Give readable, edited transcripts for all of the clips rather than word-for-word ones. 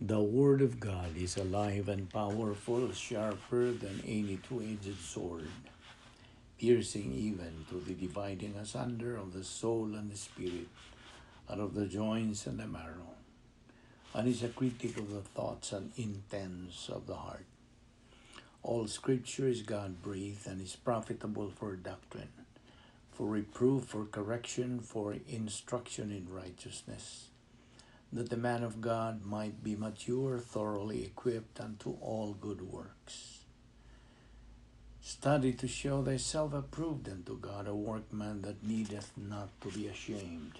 The Word of God is alive and powerful, sharper than any two-edged sword, piercing even to the dividing asunder of the soul and the spirit, and of the joints and the marrow, and is a critic of the thoughts and intents of the heart. All Scripture is God-breathed and is profitable for doctrine, for reproof, for correction, for instruction in righteousness, that the man of God might be mature, thoroughly equipped unto all good works. Study to show thyself approved unto God, a workman that needeth not to be ashamed,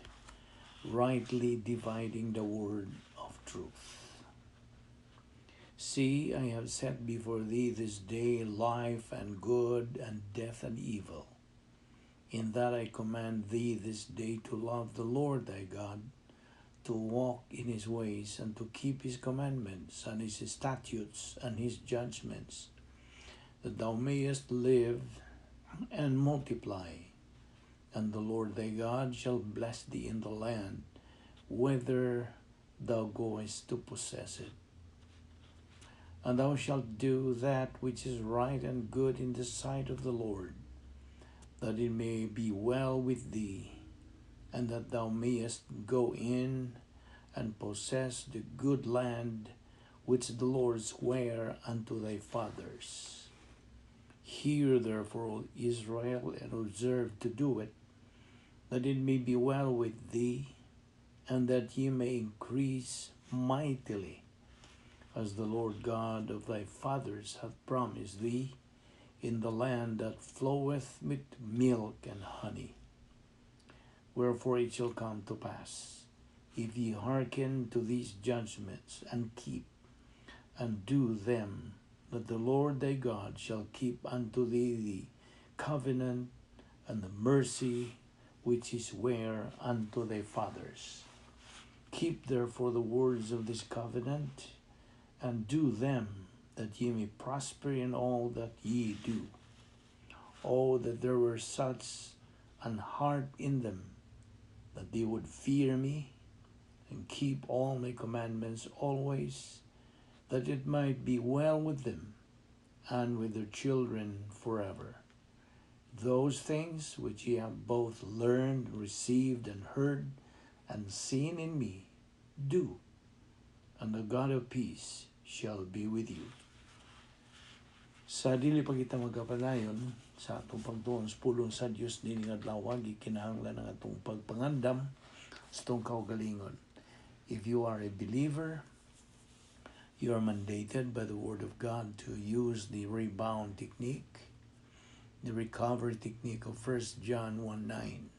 rightly dividing the word of truth. See, I have set before thee this day life and good, and death and evil. In that I command thee this day to love the Lord thy God, to walk in his ways, and to keep his commandments, and his statutes, and his judgments, that thou mayest live and multiply. And the Lord thy God shall bless thee in the land, whither thou goest to possess it. And thou shalt do that which is right and good in the sight of the Lord, that it may be well with thee, and that thou mayest go in and possess the good land which the Lord sware unto thy fathers. Hear therefore, O Israel, and observe to do it, that it may be well with thee, and that ye may increase mightily, as the Lord God of thy fathers hath promised thee, in the land that floweth with milk and honey. Wherefore it shall come to pass, if ye hearken to these judgments, and keep and do them, that the Lord thy God shall keep unto thee the covenant and the mercy which he sware unto thy fathers. Keep therefore the words of this covenant, and do them, that ye may prosper in all that ye do. Oh, that there were such an heart in them, that they would fear me, and keep all my commandments always, that it might be well with them, and with their children forever. Those things which ye have both learned, received, and heard, and seen in me, do, and the God of peace shall be with you. Sa dili pa kita magkapadayon sa atong pagtuon sa pulong sa Dios nining adlaw, gikinahanglan ang atong pagpangandam sa atong kaugalingon. If you are a believer, you are mandated by the Word of God to use the rebound technique, the recovery technique of 1 John 1:9.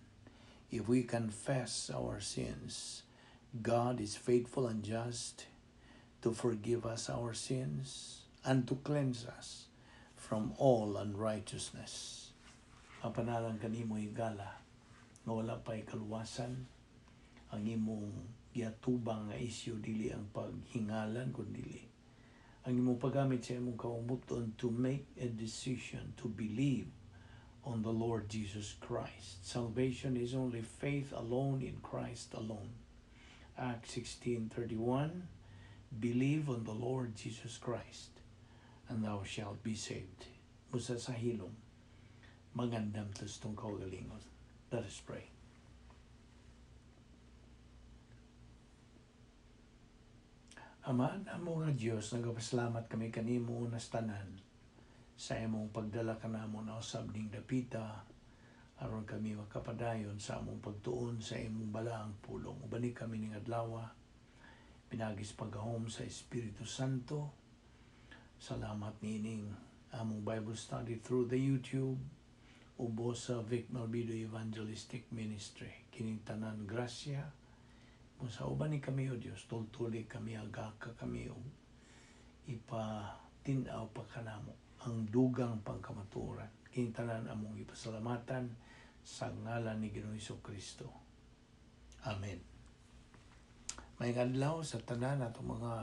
If we confess our sins, God is faithful and just to forgive us our sins and to cleanse us from all unrighteousness. Apanalang kanimo, higala, nga wala pa'y kaluwasan, ang imong giatubang nga isyu dili ang paghingalan, kundi ang imong paggamit sa imong kaumuton to make a decision to believe on the Lord Jesus Christ. Salvation is only faith alone in Christ alone. Acts 16:31, "Believe on the Lord Jesus Christ, and thou shalt be saved." Busa sa hilom, mangandam ta sa atong kaugalingon. Let us pray. Ama namo nga Dios, nagapasalamat kami kanimo una sa tanan sa imong pagdala kanamo na usab ning dapita aron kami makapadayon sa among pagtuon sa imong balaang pulong. Ubani kami ning adlaw pinaagi sa paggahom sa Espiritu Santo. Salamat niining among Bible study through the YouTube ubos sa Vic Malvido Evangelistic Ministry. Kining tanan grasya sa uban ni kami, o Dios, tultuli kami, agaka kami, o ipatin-aw pa kanamo ang dugang pangkamatuoran. Kining tanan among ipasalamatan sa ngalan ni Ginoong Kristo. Amen. Maayong adlaw sa tanan atong mga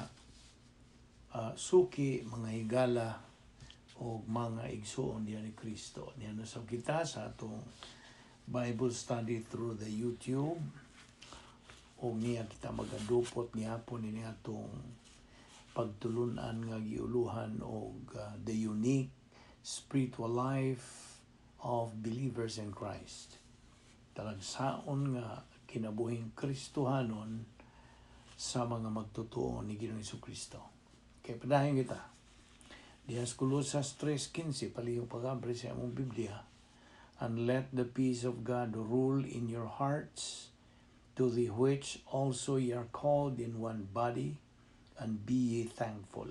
suki, mga higala o mga igsuon diha ni Kristo. Niya na sa kita sa atong Bible study through the YouTube o niya kita magadupot nihapon ni atong Pagtulunan nga giuluhan og the unique spiritual life of believers in Christ. Talagsaon nga kinabuhing Kristohanon sa mga magtotoo ni Ginoong Kristo. Kay padayon kita. Diha sa Colosas 3:15, palihog pag-abri sa among Biblia. "And let the peace of God rule in your hearts, to the which also ye are called in one body, and be ye thankful."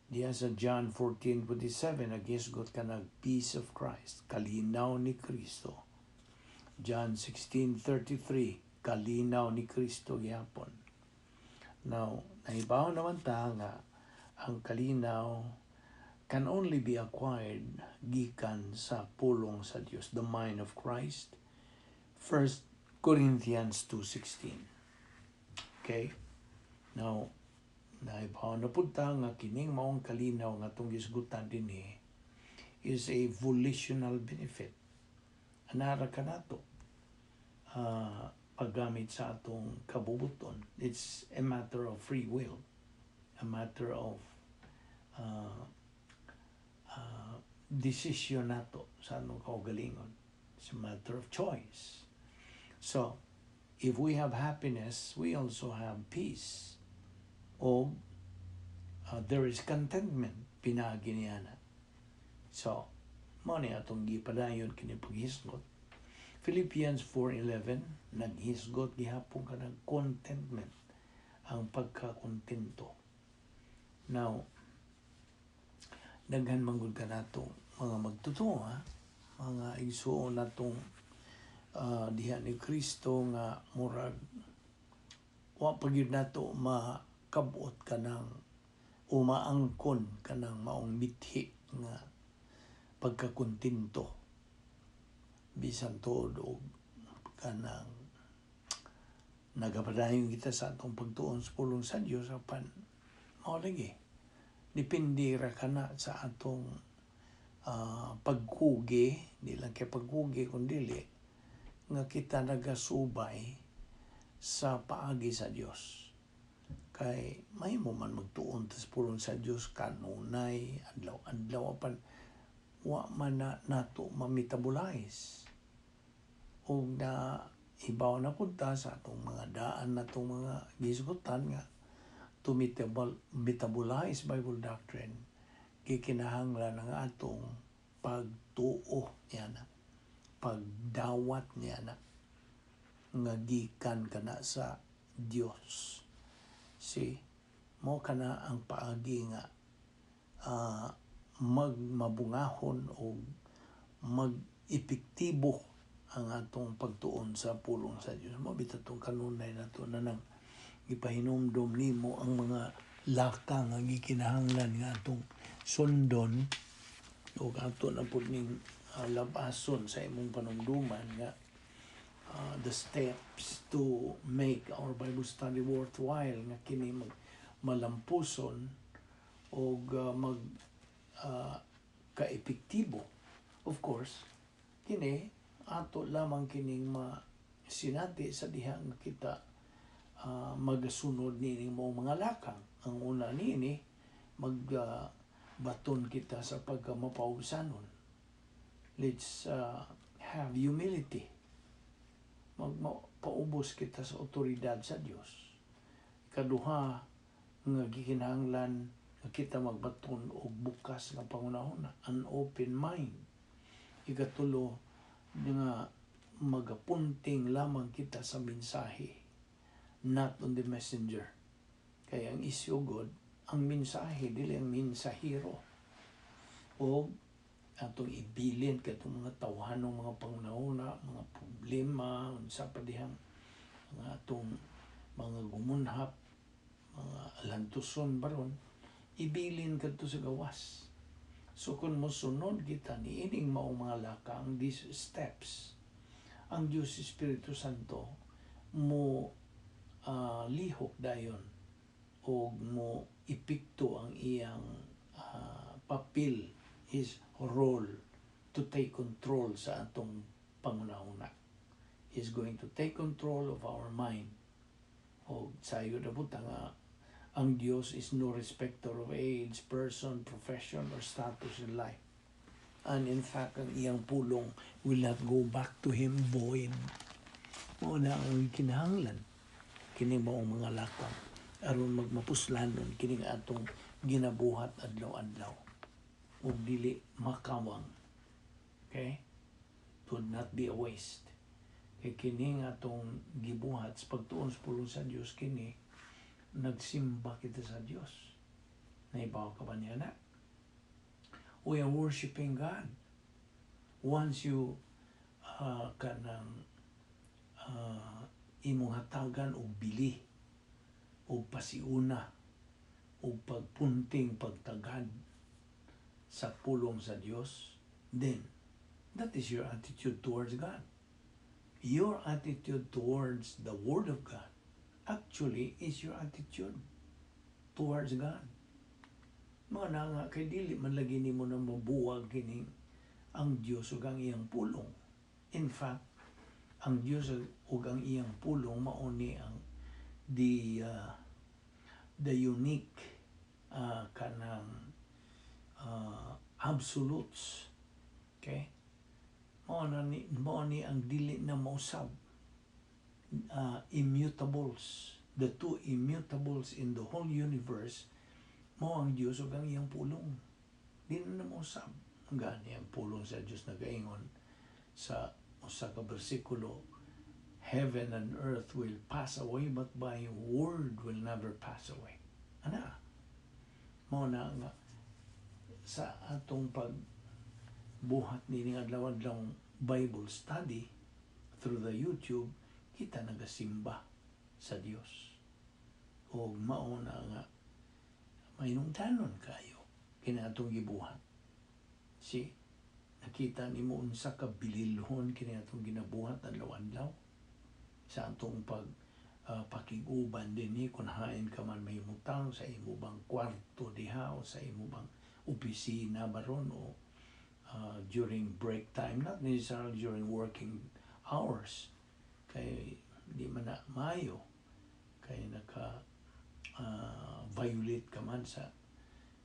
Diha sa John 14:27, naghisgot kanang peace of Christ, kalinaw ni Kristo. John 16:33, kalinaw ni Kristo gihapon. Now, nahibaw naman ta nga ang kalinaw can only be acquired gikan sa pulong sa Dios, the mind of Christ. 1 Corinthians 2:16. Okay? Now, nahibaw na pud ta nga kining maong kalinaw nga atong gisgutan dinhi is a volitional benefit. Anara kanato paggamit sa atong kabubuton. It's a matter of free will, a matter of decision nato sa atong kaugalingon. It's a matter of choice. So, if we have happiness, we also have peace. O there is contentment pinaagi niya na. So, mao ni atong gipadayon kini paghisgot. Philippians 4:11, naghisgot gihapon kanang contentment, ang pagkakontento. Now, daghan man gud kanato mga magtotoo, ha? Mga igsuon natong diha ni Kristo nga murag wa pa gyud nato makabot kanang o maangkon kanang maong mithi nga pagkakontento bisan tuod og kanang nagapadayon kita sa atong pagtuon sa pulong sa Dios, apan mao lagi depende ra kana sa atong pagkugi, di lang kay pagkugi kun dili nga kita nagasubay sa paagi sa Dios, kay mahimo man magtuon ta sa pulong sa Dios kanunay, adlaw-adlaw, apan wa man na nato ma-metabolize. Ug na ibaw na pud ta sa atong mga daan natong mga gisgutan nga to metabolize Bible doctrine, gikinahanglan ang atong pagtuo niya na, pagdawat niya na nga gikan kana sa Dios. Si mo kana ang paagi nga magmabungahon o mag-epektibo ang atong pagtuon sa pulong sa Dios. Mao bitaw tong kanunay nato na nang ipahinumdom nimo ang mga lakang nga gikinahanglan nga atong sundon ug ato na pud ning labason sa imong panumduman nga the steps to make our Bible study worthwhile, nga kini mag malampuson og mag kaepektibo. Of course, kini ato lamang kining masinati sa diha nga kita magasunod nining maong mga lakang. Ang una niini, mag baton kita sa pagkamapaubsanon. Let's have humility. Magpaubos kita sa otoridad sa Dios. Ikaduha nga gikinahanglan nga kita magbaton og bukas nga pangunahuna, an open mind. Ikatulo nga magapunting lamang kita sa mensahe, not on the messenger. Kaya ang issue god, ang mensahe, dili ang mensahero. O atong ibilin katong mga tawhanong mga pangunahuna, mga problema, unsa pa dihang mga atong mga gumunhap, mga alantuson baron, ibilin kadto sa gawas. So kung mosunod kita niining maong mga lakang, these steps, ang Diyos Espiritu Santo mo lihok dayon o mo epekto ang iyang papel, his role to take control sa atong pangunahuna. He's going to take control of our mind. O sayo na po nga Ang Dios is no respecter of age, person, profession, or status in life. And in fact, ang iyang pulong will not go back to Him void. Mao na ang kinahanglan kining maong mga lakang aron magmapuslanon kining atong ginabuhat adlaw-adlaw ug dili makawang. Okay? It would not be a waste. Kay kining atong gibuhat sa pagtuon sa pulong sa Dios, kini nagsimba kita sa Dios. Naibaw ka ba niya na? We are worshiping God. Once you kanang imong hatagan og bili og pasiuna og pagpunting pagtagad sa pulong sa Dios, then that is your attitude towards God. Your attitude towards the Word of God actually is your attitude towards God. Mao na nga kay dili man lagi nimo na mabuwag kining ang Dios ug ang iyang pulong. In fact, ang Dios ug ang iyang pulong mao ni ang the unique kanang absolutes. Okay? Mao ni ang dili na mausab, immutables. The two immutables in the whole universe mao ang Dios ug ang iyang pulong. Di na mausab. Gani ang pulong sa Dios nagaingon sa usa ka bersikulo, "Heaven and earth will pass away, but my word will never pass away." Ana, mao na nga sa atong pag buhat nining adlaw-adlaw Bible study through the YouTube, kita nagasimba sa Dios. O mao na nga mainungdanon kayo kini atong gibuhat. See, nakita nimo unsa ka bililhon kini atong ginabuhat adlaw-adlaw sa atong pag pakig-uban dinhi kung hain ka man mahimutang sa imo bang kwarto diha o sa imo bang opisina baron o during break time, not necessarily during working hours kay di man na maayo kay naka violate ka man sa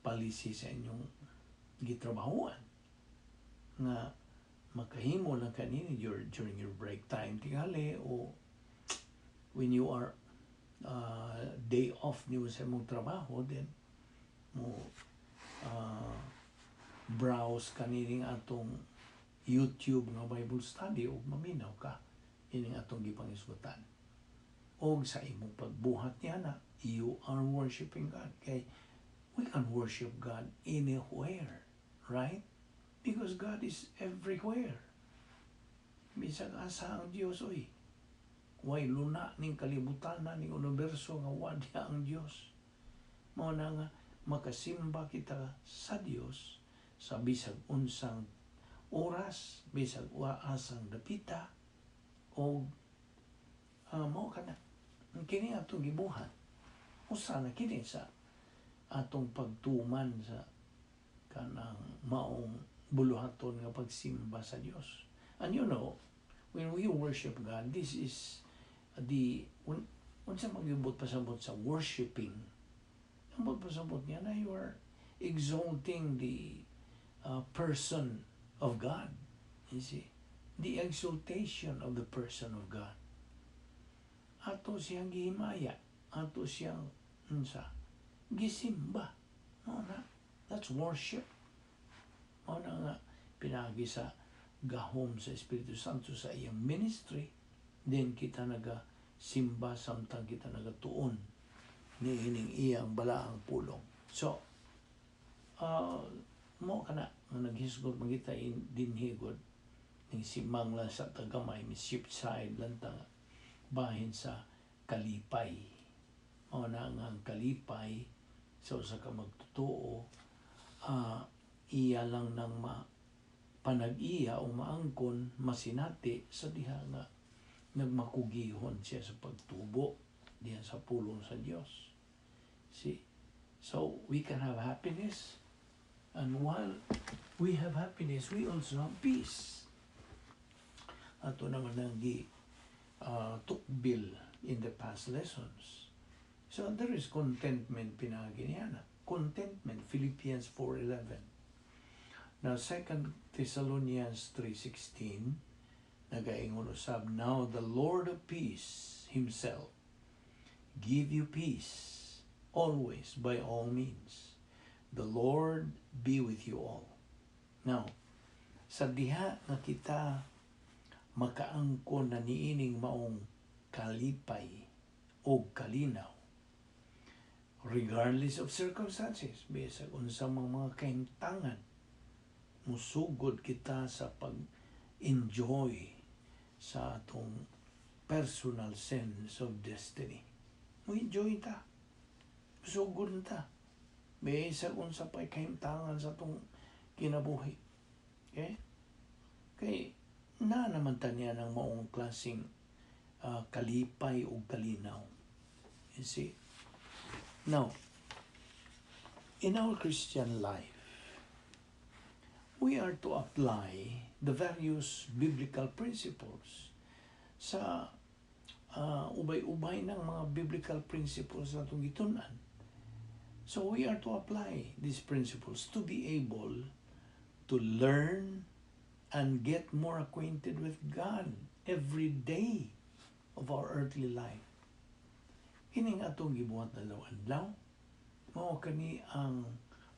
policy sa inyong gitrabahuan nga makahimo lang kanini during your break time tingali o when you are day off nimo sa imong trabaho, then mo browse kanining atong YouTube nga Bible study ug maminaw ka ining atong gipangisgutan. Og sa imong pagbuhat niya na, you are worshiping God kay we can worship God anywhere, right? Because God is everywhere. Bisag asa ang Dios, oy. Way luna ning kalibutan na ning universo nga wa diha ang Dios. Mao na nga makasimba kita sa Dios sa bisag unsang oras, bisag wa asang dapita og mao kana. Kini atong gibuhat. Usa na kini sa atong pagtuman sa kanang maong buluhaton nga pagsimba sa Dios. And when we worship God, this is the unsa magyubot pasabot sa worshiping. Ang buot pasabot niya na you are exalting the person of God. You see? The exaltation of the person of God. Ato siyang gihimaya. Ato siyang unsa? Gisimba. Mao na. That's worship. Mao na nga pinagi sa gahom sa Espiritu Santo sa iyang ministry, then kita naga simba samtang kita nagatuon ni ining iyang balaang pulong. So, mo kana nga naghisgot man kita in dinhi gud ning simang lang sa tagamay, mi shift side lang ta bahin sa kalipay. Mao na nga ang kalipay sa usa ka magtotoo, iya lang nang ma panag-iya o maangkon, masinati sa diha nga nagmakugihon siya sa pagtubo diha sa pulong sa Dios. See? So we can have happiness, and while we have happiness, we also have peace. Ato naman ang gi tukbil in the past lessons. So there is contentment pinaagi niya na. Contentment, Philippians 4:11. Now, 2 Thessalonians 3:16, nagaingon usab, "Now the Lord of peace himself give you peace always by all means. The Lord be with you all." Now, sa diha nga kita makaangkon na niining maong kalipay o kalinaw, regardless of circumstances, bisag unsa mang mga kahimtangan, musugod kita sa pag-enjoy sa atong personal sense of destiny. Mo-enjoy ta. Musugod ta. Bisag unsa pa'y kahimtangan sa atong kinabuhi. Okay? Kay na naman ta niya ng maong klaseng kalipay o kalinaw. You see? Now, in our Christian life, we are to apply the various biblical principles sa ubay-ubay ng mga biblical principles na itong gitun-an. So we are to apply these principles to be able to learn and get more acquainted with God every day of our earthly life. Kining atong gibuhat na adlaw, mao kani ang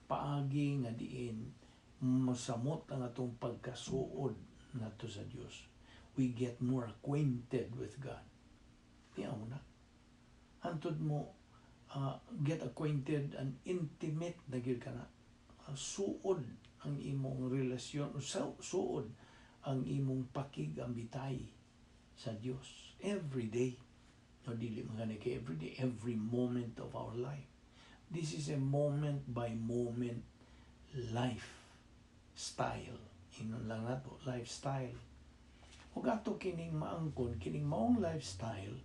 paagi nga diin mosamot ang atong pagkasuod ngadto sa Dios. We get more acquainted with God. Di mo na. Hantod mo get acquainted and intimate na gyud ka na. Suod ang imong relasyon, suod ang imong pakig-ambitay sa Dios every day. No, dili man gani kay every day, every moment of our life. This is a moment by moment life style. Ingnon lang nato, lifestyle. Ug ato kining maangkon, kining maong lifestyle,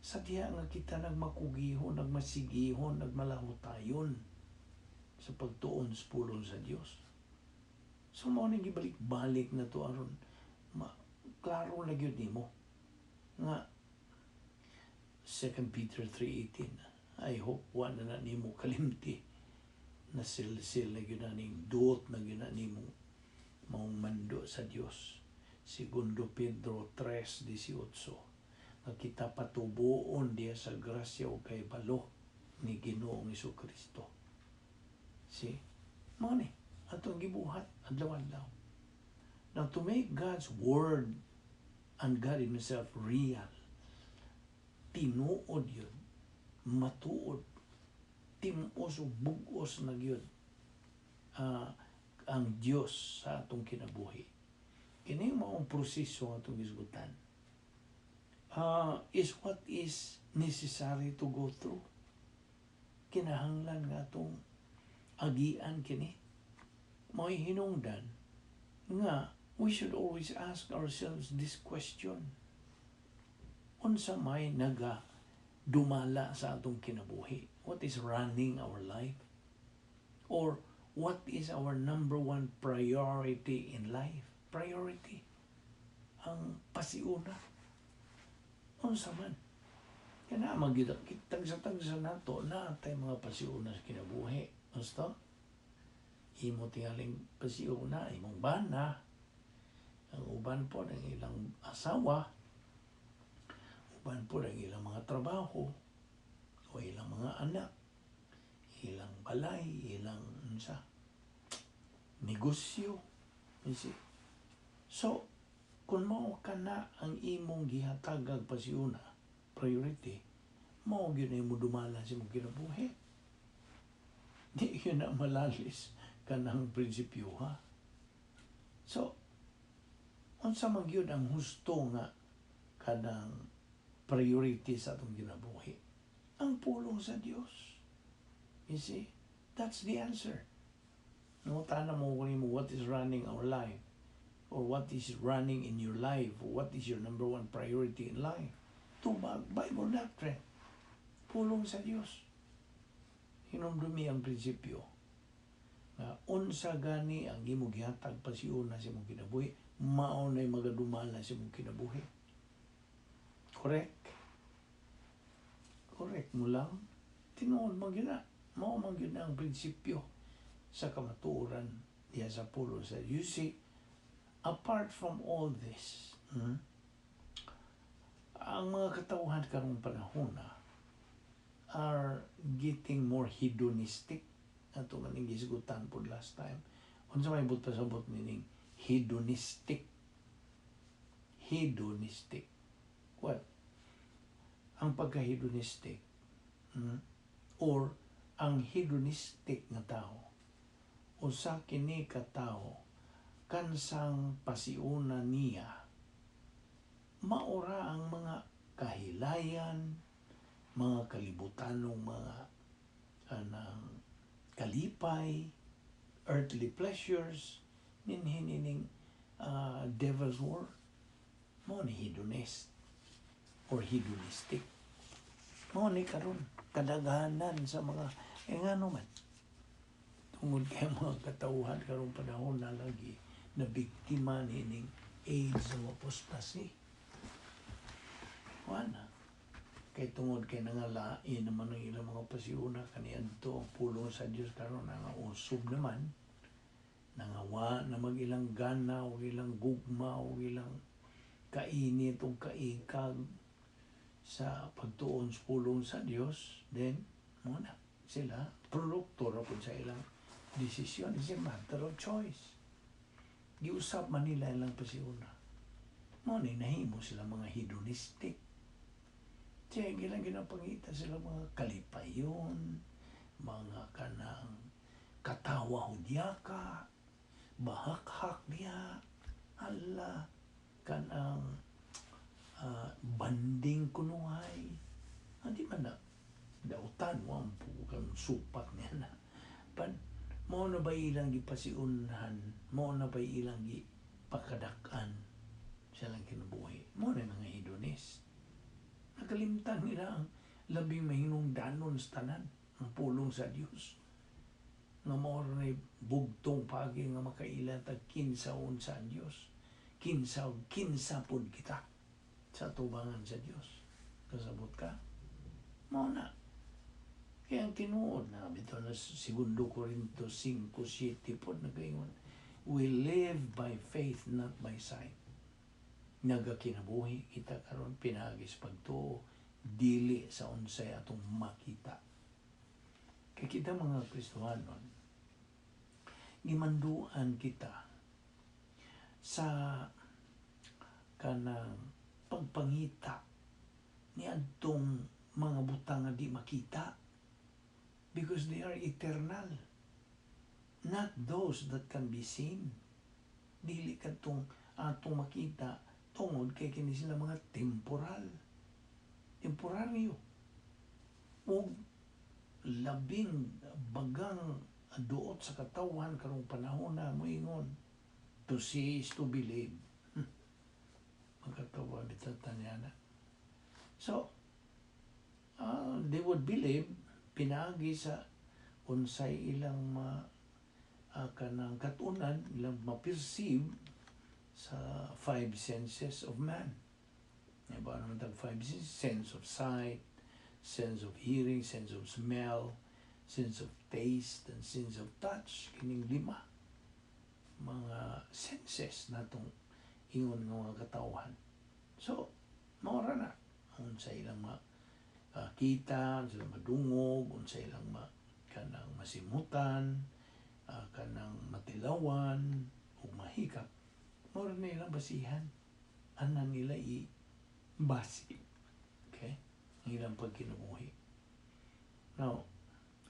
sa diha nga kita nagmakugihon, nagmasigihon, nagmalahutayon sa pagtuon sa pulong sa Dios. So mao ning gibalik-balik na to aron ma klaro na gyud nimo nga 2 Peter 3:18. I hope wa na na nimo kalimti na silsil na gyud na ning duot na gyud na nimo maong mando sa Dios. Segundo Pedro 3:18 nga kita patubuon diya sa grasya ug kahibalo ni Ginoong Kristo. See? Mao ni atong gibuhat adlaw-adlaw. Now, to make God's word and God Himself real, tinuod yun, matuod, timos o bugos na gyud ang Dios sa atong kinabuhi. Kini maong proseso nga atong gisgutan is what is necessary to go through. Kinahanglan nga atong agian kini. Mao'y hinungdan nga we should always ask ourselves this question. Unsa may naga dumala sa atong kinabuhi? What is running our life? Or what is our number one priority in life? Priority. Ang pasiuna. Unsa man? Kaya na magyud tagsa-tagsa nato na tay mga pasiuna sa kinabuhi. Gusto? Imo tingaling pasiuna, imong bana, ang uban po ng ilang asawa, uban po ng ilang mga trabaho, o ilang mga anak, ilang balay, ilang unsa, negosyo. You see? So, kung mao ka na ang imong gihatagag pasiuna, priority, mao gyud na imo dumala sa imong kinabuhi. Di yun na malalis kanang prinsipyo, ha. So, unsa man gyud ang husto nga kanang priority sa atong kinabuhi? Ang pulong sa Dios. You see? That's the answer. Nangutana mo kung mo what is running our life or what is running in your life or what is your number one priority in life. Tubag, Bible doctrine. Pulong sa Dios. Hinumdumi ang prinsipyo nga unsa gani ang imong gihatag pasiuna sa imong kinabuhi, mao na'y magadumala sa imong kinabuhi. Correct? Correct mo lang. Tinuod man gyud na. Mao man gyud na ang prinsipyo sa kamatuoran diha sa pulong sa. You see, apart from all this, ang mga katawhan karong panahon na are getting more hedonistic. Ato man ning gisgutan po last time. Unsa may buot pasabot nining hedonistic? Hedonistic. Well, ang pagka-hedonistic or ang hedonistic nga tao, usa kini ka tawo kansang pasiuna niya maura ang mga kahilayan, mga kalibutanong mga anang kalipay, earthly pleasures, ninhin ining devil's work. Mao ni hedonist or hedonistic. Mao ni karon kadaghanan sa mga eh ngano man tungod kay mga katawhan karong panahon na lagi na biktima nining age of apostasy. Wala. Kay tungod kay nangalain naman ang ilang mga pasiuna kaniadto ang pulong sa Dios, karon nangausog naman, nangawa na mag ilang gana o ilang gugma o ilang kainit o kaikag sa pagtuon sa pulong sa Dios, then mao na sila, produkto ra pud sa ilang desisyon. It's a matter of choice. Giusap man nila ilang pasiuna. Mao ni nahimo sila mga hedonistic. Siya, ilang ginapangita sila mga kalipayon, mga kanang katawa hudyaka, bahakhak niya, hala, kanang banding kunuhay. Hindi man na dautan mo ang kang supak niya na. Pan, mao na ba ilang gipasiunhan, mao na ba ilang gipakadak-an sa ilang kinabuhi? Mao na mga hedonist. Nakalimtan nila ang labing mahinungdanon sa tanan, ang pulong sa Dios. Nga mao ra na'y bugtong pagi nga makaila tag kinsa unsa ang Dios. Kinsa ug kinsa pod kita sa tubangan sa Dios. Kasabot ka? Mao na. Kaya ang tinuod na, bitaw na Segundo Corinto 5:7 pod nagaingon, "We live by faith, not by sight." Nagakinabuhi kita karon pinaagi sa pagtuo, dili sa unsay atong makita. Kay kita mga Kristohanon, gimanduan kita sa kanang pagpangita niadtong mga butang nga di makita because they are eternal, not those that can be seen. Dili kadtong atong makita tungod kay kini sila mga temporal, temporaryo, ug labing bagang duot sa katawhan karong panahon na moingon, "To see is to believe." Magkatawa bitaw niya na. So they would believe pinaagi sa unsay ilang ma kanang katunan, ilang ma-perceive sa five senses of man. Diba naman tag five senses? Sense of sight, sense of hearing, sense of smell, sense of taste, and sense of touch. Kining lima mga senses natong ingon nga mga katawhan. So, maura na. Unsa ilang ma kita, unsa ilang madungog, unsa ilang ma kanang masimutan, kanang matilawan, ug mahikap. Maura na ilang basihan. Ana nila i basi. Okay? Ang ilang pagkinabuhi. Now,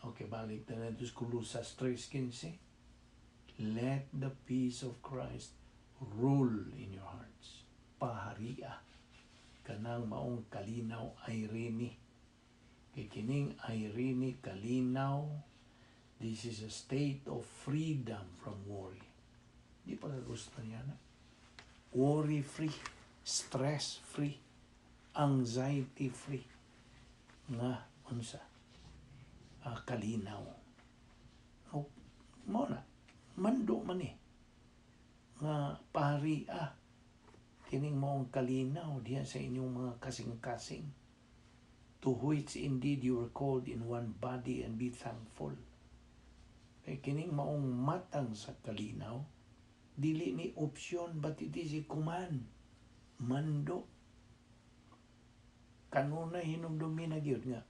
okay, balik na nato sa Colosas 3:15. "Let the peace of Christ rule in your hearts." Paharia. Kanang maong kalinaw, eirene. Kay kining eirene, kalinaw, this is a state of freedom from worry. Di pa ka gusto niya na? Worry free, stress free, anxiety free nga unsa kalinaw. O, mao na mando man eh nga paharia kining maong kalinaw diha sa inyong mga kasing-kasing. to which indeed you were called in one body, and be thankful. Kay kining maong matang sa kalinaw, dili ni option, but it is a command. Mando. Kanunay hinumdumi na gyud nga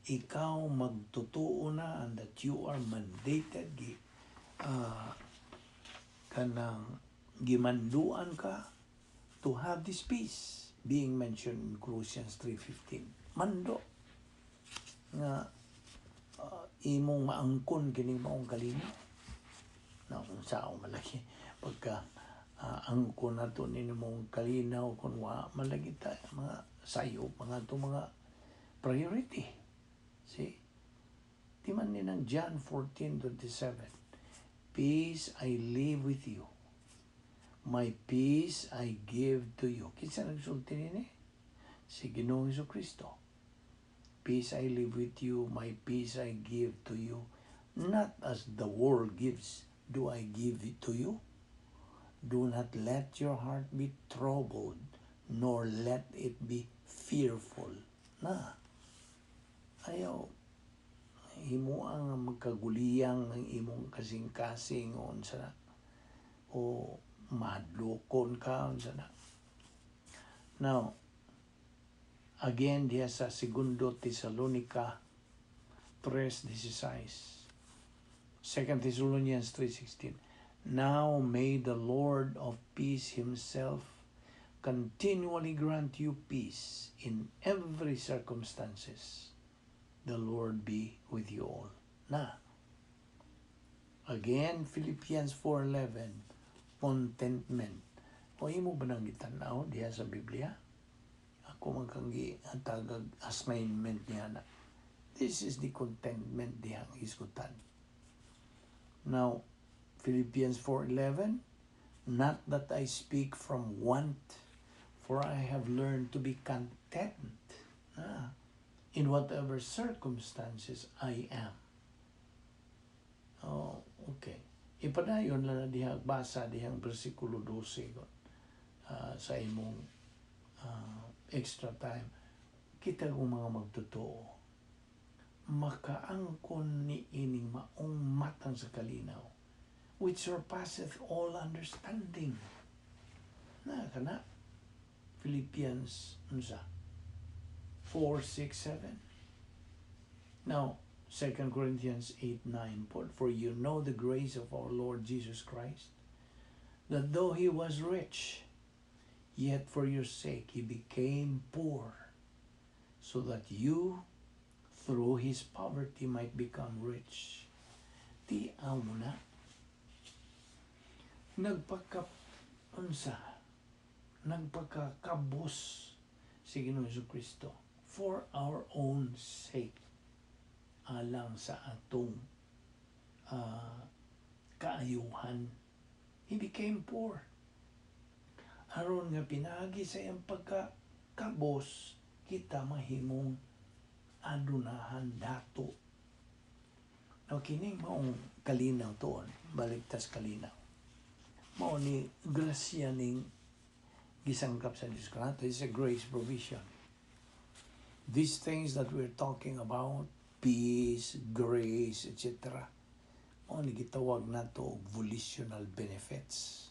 ikaw magtotoo na and that you are mandated, gi kanang gimanduan ka to have this peace being mentioned in Colossians 3:15. Mando nga imong maangkon kining maong kalinaw na kung sao malaki pagka angkon nato ni mong kalinaw kung wa malagi ta mga sayop, mga to mga priority. See, di man ni ng John 14:27, "Peace I leave with you. My peace I give to you." Kinsa nagsulti nini? Si Ginoong Kristo. "Peace I leave with you, my peace I give to you. Not as the world gives, do I give it to you. Do not let your heart be troubled, nor let it be fearful." Na, ayaw himo ang magkaguliyang ang imong kasing-kasing o unsa na o mahadlokon ka, unsa na. Now, again, diha sa Segundo Tesalonica 3:16. 2 Thessalonians 3:16. "Now may the Lord of peace himself continually grant you peace in every circumstances. The Lord be with you all." Na. Again, Philippians 4:11, contentment. O imo ba nang gitanaw diha sa Biblia? Ako man kang gihatagag assignment niya na. This is the contentment dihang isgutan. Now, Philippians 4:11, "Not that I speak from want, for I have learned to be content in whatever circumstances I am." Oh, okay. Ipadayon lang na diha basa dihang bersikulo 12 sa imong extra time. Kita kong mga magtotoo, makaangkon ni ining maong matang sa kalinaw, which surpasseth all understanding. Na kana Philippians unsa, 4, 6, 7. Now, 2 Corinthians 8, 9 po, "For you know the grace of our Lord Jesus Christ, that though he was rich, yet for your sake he became poor, so that you, through his poverty, might become rich." Ti mo na. Nagpaka, unsa, nagpakakabos si Ginoong Kristo for our own sake, alang sa atong kaayuhan. He became poor. Aron nga pinaagi sa iyang pagkakabos, kita mahimong adunahan, dato. Now, kining maong kalinaw tuon, baligtas kalinaw. Mao ni grasya ning gisangkap sa Diyos kanato is a grace provision. These things that we're talking about, peace, grace, etc., mao ni gitawag nato og volitional benefits.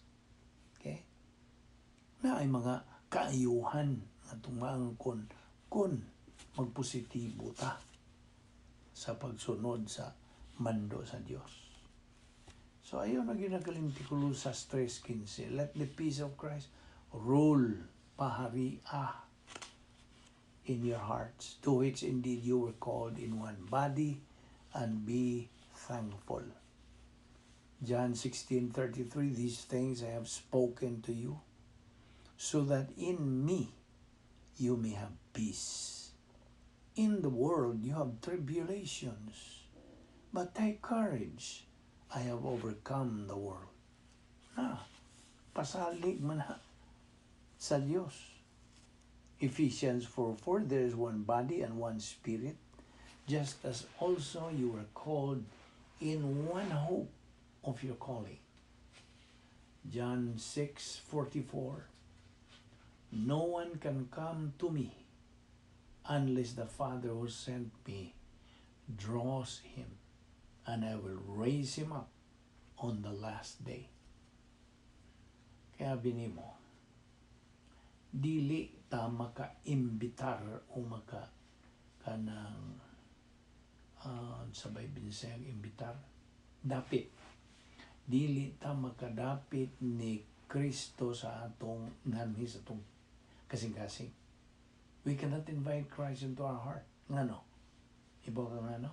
Okay? Na ay mga kaayuhan nga maangkon kung magpositibo ta sa pagsunod sa mando sa Dios. So ayaw na ginakalimtikulo sa 3:15. "Let the peace of Christ rule," paharia, "in your hearts, to which indeed you were called in one body, and be thankful." John 16:33, "These things I have spoken to you, so that in me you may have peace. In the world you have tribulations, but take courage, I have overcome the world." Na, pasalig man na sa Dios. Ephesians 4:4, "There is one body and one spirit, just as also you were called in one hope of your calling." John 6:44, "No one can come to me unless the Father who sent me draws him, and I will raise him up on the last day." Kaya binimo, dili ta maka-imbitar o maka kanang sabay Binisayang imbitar, dapit. Dili ta makadapit ni Kristo sa atong nganhi sa atong kasing-kasing. We cannot invite Christ into our heart. Ngano? Iba ka ngano?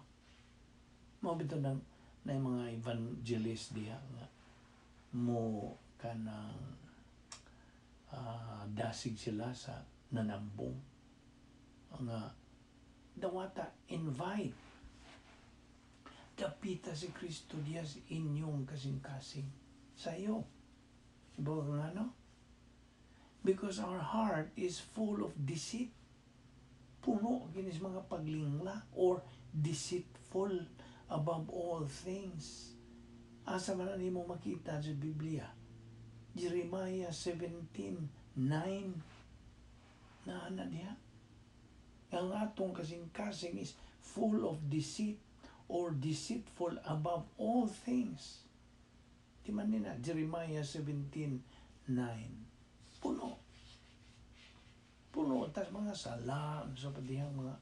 Mao bitaw nang na yung mga evangelist diha nga mo kanang dasig sila sa nanambong nga dawata, invite, dapita si Kristo diya sa inyong kasing-kasing sa iyo. Iba ka ngano? Because our heart is full of deceit. Puno kinis mga paglingla or deceitful above all things. Asa man na nimo makita sa Biblia? Jeremiah 17:9 na ana diha. Ang atong kasing-kasing is full of deceit or deceitful above all things. Di man nina, Jeremiah 17:9. Puno. Puno. Tas mga sala, sa padihang mga.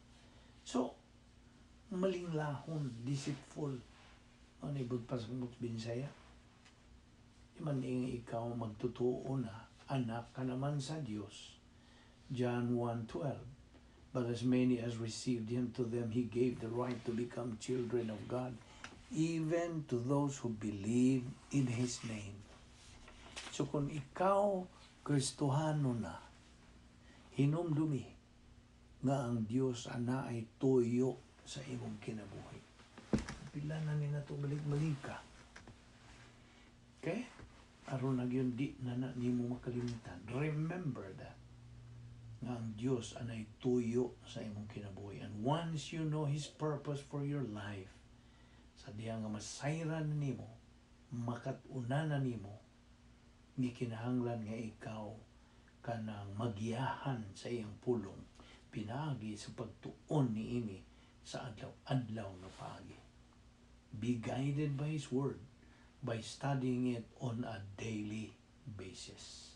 So, malinglahon, deceitful. Ano ibig pa sa Binisaya? Di man ing ikaw magtutuo na, anak ka naman sa Diyos. John 1:12. "But as many as received him, to them he gave the right to become children of God, even to those who believe in his name." So kung ikaw Kristohano na, hinumdumi nga ang Dios ana ay tuyo sa imong kinabuhi. Pila na ni nato balik-balik ka. Okay? Aron na gyud di na na nimo makalimtan. Remember that nga ang Dios anay tuyo sa imong kinabuhi. And once you know His purpose for your life, sa diha nga masayran na nimo, makat-unan na nimo, gikinahanglan nga ikaw kanang magiyahan sa iyang pulong pinaagi sa pagtuon niini sa adlaw-adlaw nga paagi. Be guided by His Word by studying it on a daily basis.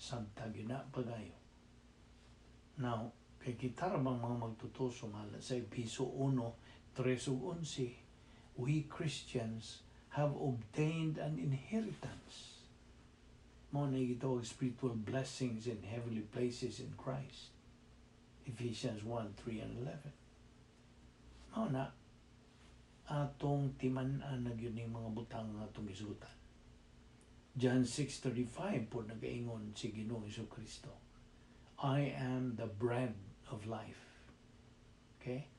Samtang yun na pagayo. Now, kay kita ra bang mga magtutuso sa Episo 1, 3 ug 11, we Christians have obtained an inheritance. Mao na gitawag spiritual blessings in heavenly places in Christ. Ephesians 1, 3 and 11. Mao na atong timan-an na gyud ning mga butang nga atong gisugutan. John 6:35 po nagaingon si Ginoong Kristo, "I am the bread of life." Okay?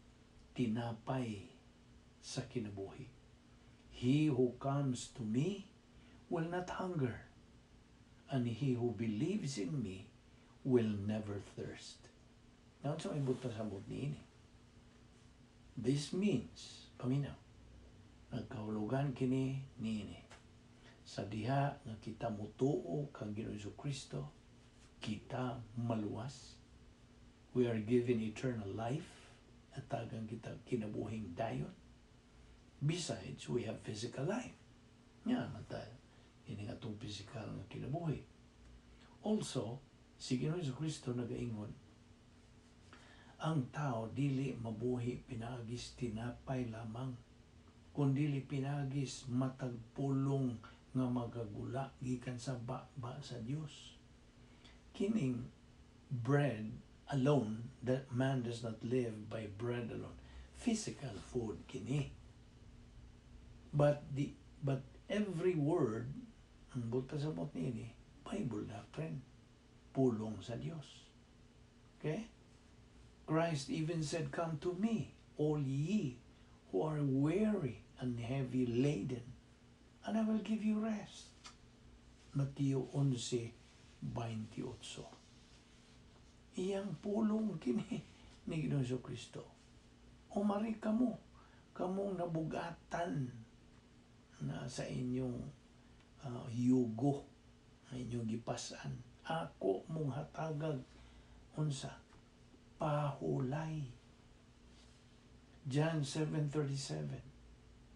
Tinapay sa kinabuhi. "He who comes to me will not hunger, and he who believes in me will never thirst." Now, sa may buta sa niini. This means, paminaw, nagkahulugan kini niini. Sa diha nga kita mutuo kang Ginoong Kristo, kita maluwas. We are given eternal life at tagang kita kinabuhing dayon. Besides, we have physical life. Nga, man tayo. Ini nga itong physical nga kinabuhi. Also, si Ginoong Kristo nagaingon, ang tao dili mabuhi pinagis tinapay lamang, kundili pinagis matag pulong nga magagula gikan sa baba sa Dios. Kining bread alone, that man does not live by bread alone. Physical food kini. But every word, ang buta sa mot niini, Bible doctrine, pulong sa Dios. Okay? Christ even said, "Come to me, all ye who are weary and heavy laden, and I will give you rest." Mateo 11:28. Iyang pulong kini ni Ginoong Kristo. Umari kamo, kamong nabugatan na sa inyong yugo, na inyong gipasan. Ako mong hatagag unsa? Pahulay. John 7:37.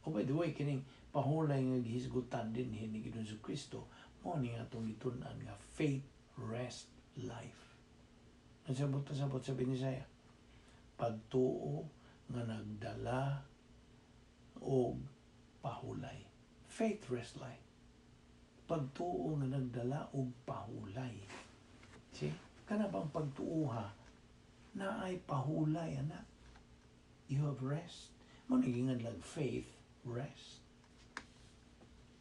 Oh, by the way, kining pahulay nga gihisgutan din ni Ginoong Kristo, mao ni atong gitun-an nga faith, rest, life. Ang sabot sa Binisaya, pagtuo nga nagdala og pahulay. Faith, rest, life. Pagtuo nga nagdala og pahulay. See? Kana bang pagtuoha na ay pahulay, anak? You have rest. Mao ni lang faith, rest.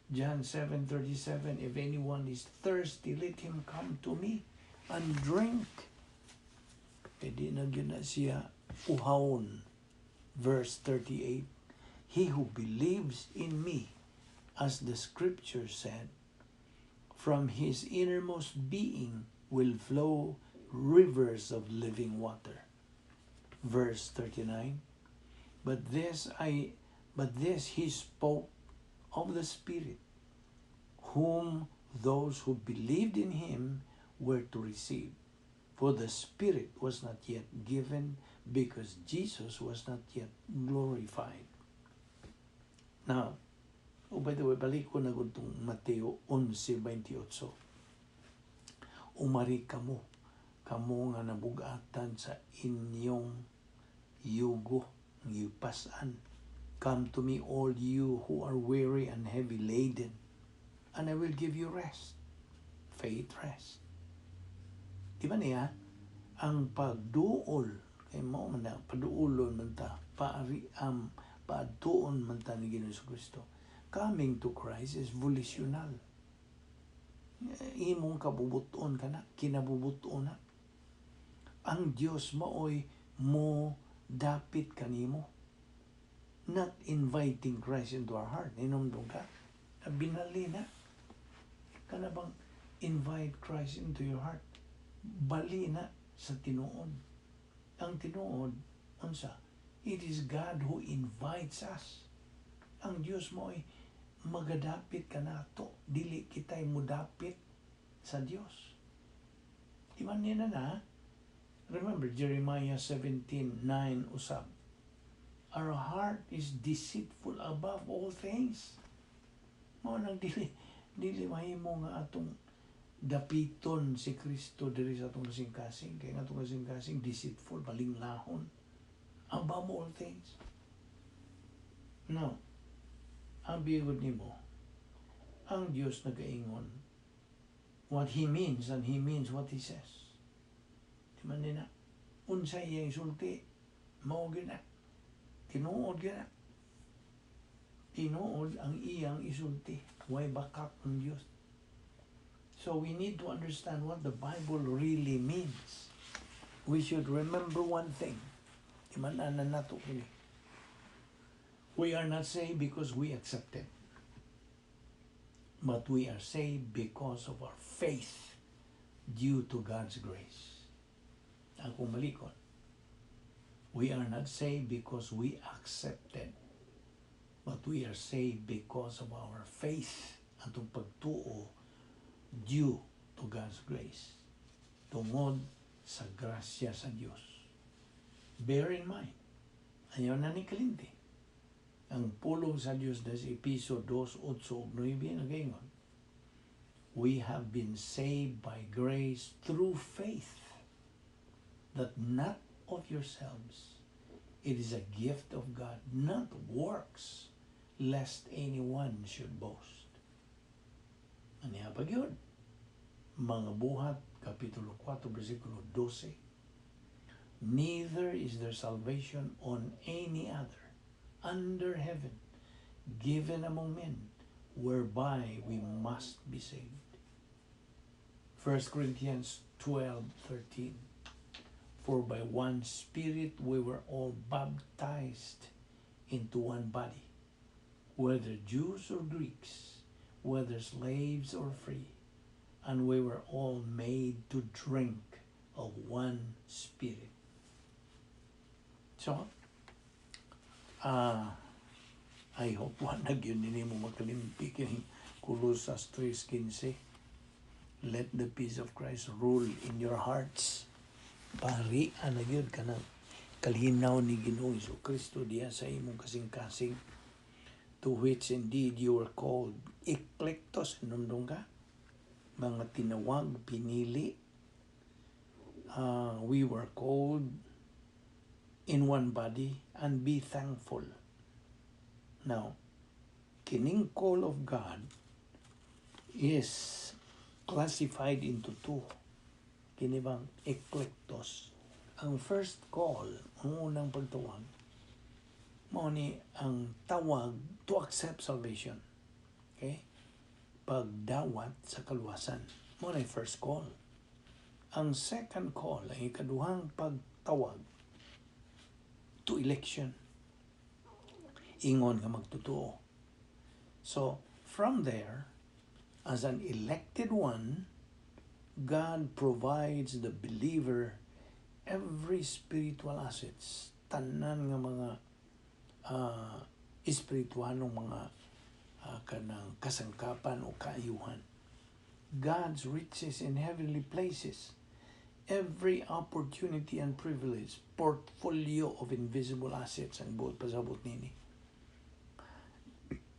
John 7:37, "If anyone is thirsty, let him come to me and drink." Kay di na gyud na siya uhawon. Verse 38, "He who believes in me, as the scripture said, from his innermost being will flow rivers of living water." Verse 39, But this he spoke of the Spirit, whom those who believed in him were to receive. For the Spirit was not yet given because Jesus was not yet glorified." Now, oh, by the way, balik ko na tong Mateo 11:28. "Umari kamo, kamo nga nabugatan sa inyong yugo, gipasan. Come to me, all you who are weary and heavy laden, and I will give you rest." Faith, rest. Di ba niya? Ang pagduol, kay mao man na, paduolon man ta, paari, paadtuon man ta ni Ginoong Kristo. Coming to Christ is volitional. Imong kabubuton ka na, kinabubuton na. Ang Dios maoy mo dapit kanimo, not inviting Christ into our heart. Hinumdum ka? Binali na. Kana bang invite Christ into your heart? Bali na sa tinuod. Ang tinuod, unsa? It is God who invites us. Ang Dios mo ay magadapit kanato. Dili kita'y mudapit sa Dios. Di ba niya na? Remember Jeremiah 17:9 usab. "Our heart is deceitful above all things." Mao nang dili mahimo nga atong dapiton si Kristo diri sa atong kasing-kasing, kay nga atong kasing-kasing deceitful, malinglahon, above all things. Now, ang bigod nimo, ang Dios nagaingon what He means and He means what He says. Di man na unsa iyang isulti, mao gyud na. Tinuod gyud na. Tinuod ang iyang isulti. Way bakak ang Dios. So we need to understand what the Bible really means. We should remember one thing. Iman-anan nato kini. We are not saved because we accepted. But we are saved because of our faith due to God's grace. Akong balikon. We are not saved because we accepted. But we are saved because of our faith, atong pagtuo, due to God's grace. Tungod sa grasya sa Dios. Bear in mind, ayaw na ni kalimti. Ang pulong sa Dios sa Epeso 2, 8 ug 9 nagaingon, "We have been saved by grace through faith, that not of yourselves. It is a gift of God, not works, lest anyone should boast." Aniya pa gyud? Mga Buhat, Kapitulo 4, versikulo 12. "Neither is there salvation on any other under heaven given among men whereby we must be saved." 1 Corinthians 12:13. "For by one Spirit we were all baptized into one body, whether Jews or Greeks, whether slaves or free, and we were all made to drink of one Spirit." So, I hope wa na gyud nimo makalimti kining Colosas 3:15. "Let the peace of Christ rule in your hearts." Paharian na gyud kanang kalinaw ni Ginoong Kristo diha sa imong kasing-kasing, to which indeed you were called. Eklektos, nundong ka? Mga tinawag, pinili. We were called in one body, and be thankful. Now, kining call of God is classified into two. Kini bang eklektos? Ang first call, ang unang pagtawag, mao ni ang tawag to accept salvation. Okay? Pagdawat sa kaluwasan. Mao na first call. Ang second call, ang ikaduhang pagtawag, to election. Ingon nga magtotoo. So, from there, as an elected one, God provides the believer every spiritual assets, tanan nga mga espiritualong mga kanang kasangkapan o kaayuhan. God's riches in heavenly places, every opportunity and privilege, portfolio of invisible assets ang buot pasabot nini.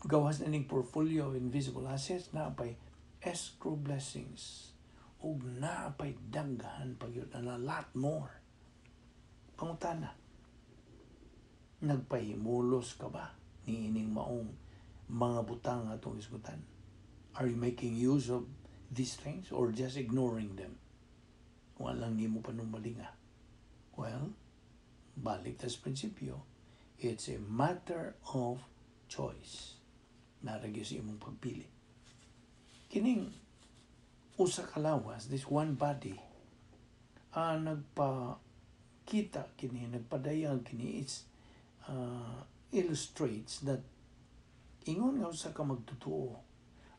Gawas na ning portfolio of invisible assets, naa pay escrow blessings ug naa pay daghan pa gyud, and a lot more. Pangutana, nagpahimulos ka ba niining maong mga butang atong isgutan? Are you making use of these things or just ignoring them? Walang nimo panumbalinga. Well, balik tas prinsipyo, it's a matter of choice. Naa ra gyud sa imong pagpili. Kining usa ka lawas, this one body, nagpakita kini, nagpadayag kini, it's illustrates that ingon nga usa ka magtotoo,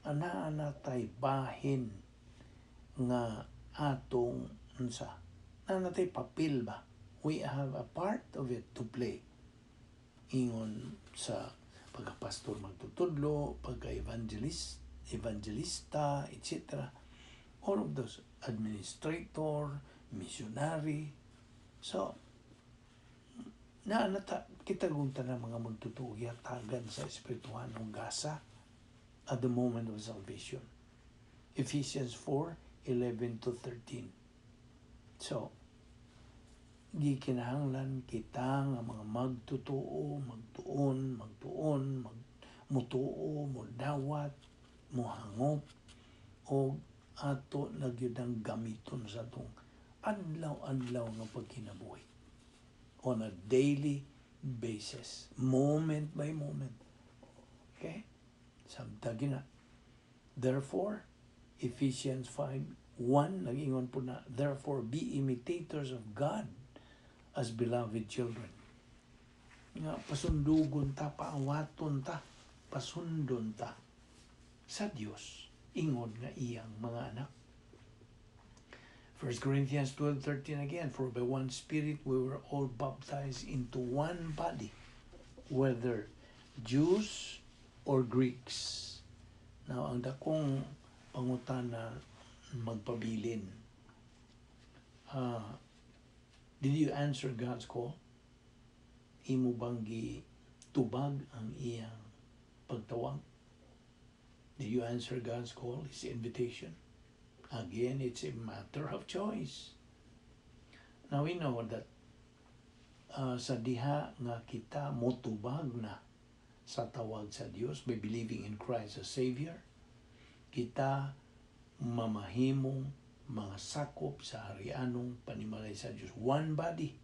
anaa na tay bahin nga atong unsa, naa tay papel ba? We have a part of it to play, ingon sa pagkapastor, magtutudlo, pagka-evangelist, evangelista, etc. All of those, administrator, missionary. So, naa na ta, kita gunta na mga magtotoo gihatagan sa espirituhanong gasa at the moment of salvation. Ephesians 4:11 to 13. So, gikinahanglan kita nga mga magtotoo, magtuon, magtuon, mag mutuo, mudawat, muhangop, o ato na gyud ang gamiton sa atong adlaw-adlaw nga pagkinabuhi. On a daily basis, moment by moment. Okay? Samtang gina. Therefore, Ephesians 5:1, nag-ingon po na, "Therefore be imitators of God as beloved children." Nga pasundugon ta, paawaton ta, pasundon ta sa Dios ingon nga iyang mga anak. 1 Corinthians 12:13 again, "For by one Spirit we were all baptized into one body, whether Jews or Greeks." Now, ang dakong pangutana magpabilin, did you answer God's call? Imo bang gitubag ang iyang pagtawag? Did you answer God's call, His invitation? Again, it's a matter of choice. Now we know that sa diha nga kita motubag na sa tawag sa Dios by believing in Christ as Savior, kita mamahimong mga sakop sa harianong panimalay sa Dios. One body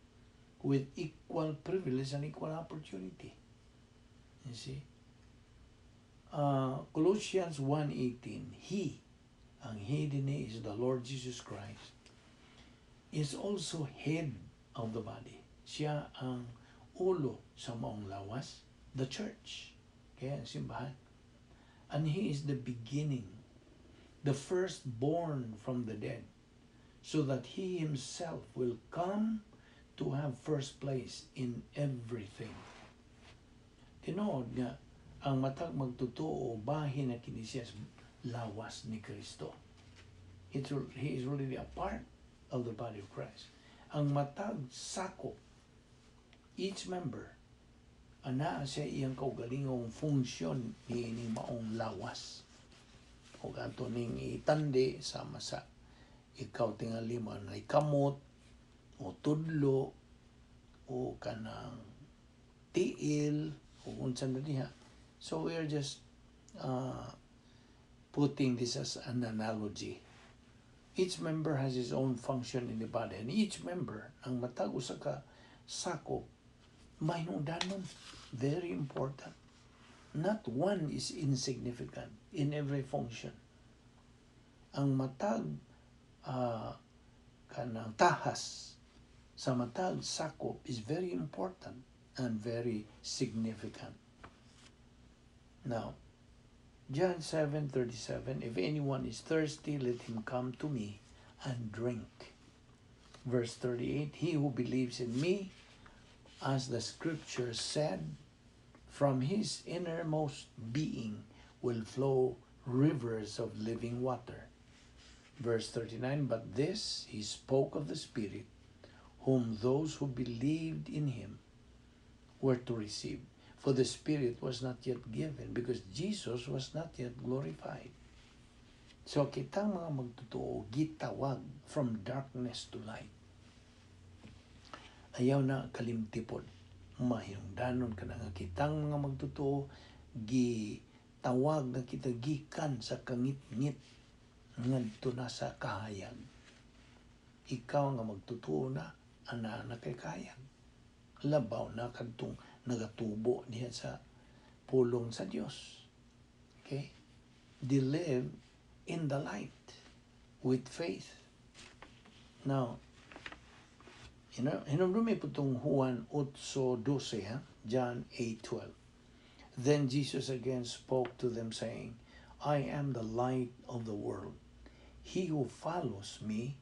with equal privilege and equal opportunity. You see? Colossians 1:18, He, ang He dinhi is the Lord Jesus Christ, is also head of the body. Siya ang ulo sa maong lawas, the church. Kaya ang simbahan. And He is the beginning, the firstborn from the dead, so that He Himself will come to have first place in everything. Tinuod nga, ang matag magtotoo, bahin na kini siya sa lawas ni Kristo. He is really a part of the body of Christ. Ang matag sakop, each member, anaa siya iyang kaugalingong funksyon niining maong lawas. O ato ning itandi sama sa ikaw tingali man ay kamot o tudlo o kanang tiil o unsa na diha. So we are just putting this as an analogy. Each member has his own function in the body, and each member, ang matag usa ka sakop, mahinungdanon, very important. Not one is insignificant in every function. Ang matag kanang tahas sa matag sakop is very important and very significant. Now, John 7:37, "If anyone is thirsty, let him come to me and drink." Verse 38, "He who believes in me, as the scripture said, from his innermost being will flow rivers of living water." Verse 39, "But this he spoke of the Spirit, whom those who believed in him were to receive. For the Spirit was not yet given because Jesus was not yet glorified." So kitang mga magtotoo gitawag from darkness to light. Ayaw na kalimtipod. Mahinungdanon ka na nga kitang mga magtotoo gitawag na kita gikan sa kangitngit ngadto na sa kahayag. Ikaw nga magtotoo na ana na kay kahayag. Labaw na kadtong nagatubo diha sa pulong sa Dios. Okay? They live in the light with faith. Now, hinumdumi po itong Juan 8:12, ha? John 8:12. "Then Jesus again spoke to them, saying, 'I am the light of the world. He who follows me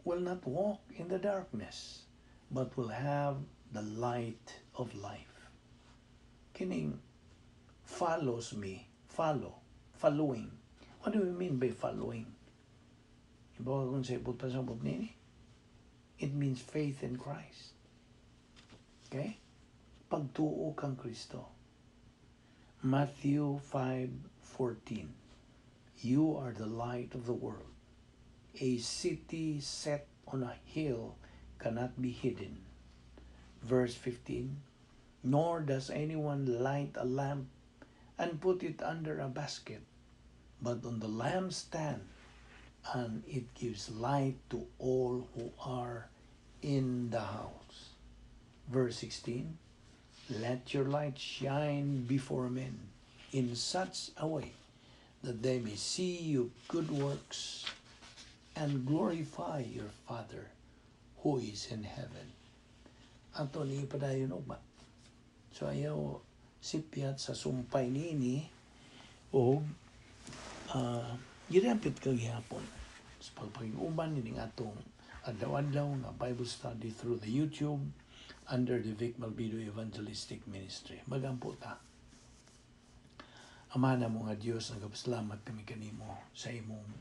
will not walk in the darkness, but will have the light of life.'" Kining "follows me," follow, following. What do we mean by following? Ibawa kung sa ibot pa sa nini? It means faith in Christ. Okay? Pagtuo kang Kristo. Matthew 5:14. "You are the light of the world. A city set on a hill cannot be hidden." Verse 15. "Nor does anyone light a lamp and put it under a basket, but on the lampstand, and it gives light to all who are in the house." Verse 16. "Let your light shine before men in such a way that they may see your good works and glorify your Father who is in heaven." Ato ni padayon ugma. So ayaw sipyat sa sumpay nini o gidapit kag gihapon sa pagpakig-uban nining atong adlaw-adlaw nga Bible study through the YouTube under the Vic Malvido Evangelistic Ministry. Magampo ta. Ama namo nga Dios, nagapasalamat kami kanimo sa imong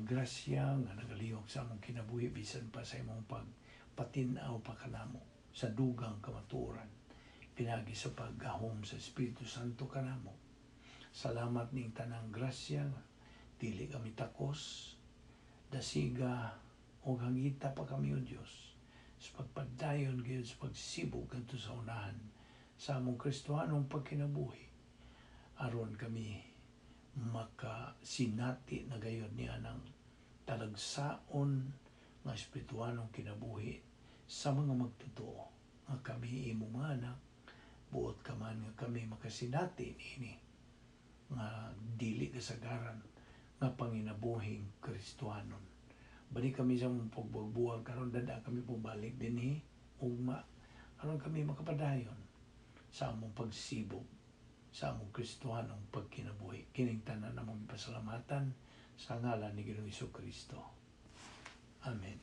grasya nga nagalihok sa among kinabuhi bisan pa sa imong pagpatin-aw pa kanamo sa dugang kamatuoran pinagi sa paggahom sa Espiritu Santo kanamo. Salamat ning tanang grasya nga dili kami takos, dasiga o hangita pa kami, o Dios, sa pagpadayon gayud sa pagsibog kadto sa unahan sa among Kristohanong pagkinabuhi aron kami makasinati na gayud niya ng talagsaon nga espirituhanong kinabuhi sa mga magtotoo nga kami imong mga anak. Buot ka man nga kami makasinati niini nga dili kasagaran nga panginabuhing Kristohanon. Balik kami sa mong pagbuwag karon, dada kami pubalik dinhi ugma aron kami makapadayon sa among pagsibog sa among Kristohanong pagkinabuhi. Kining tanan among pasalamatan sa ngalan ni Ginoong Kristo. Amen.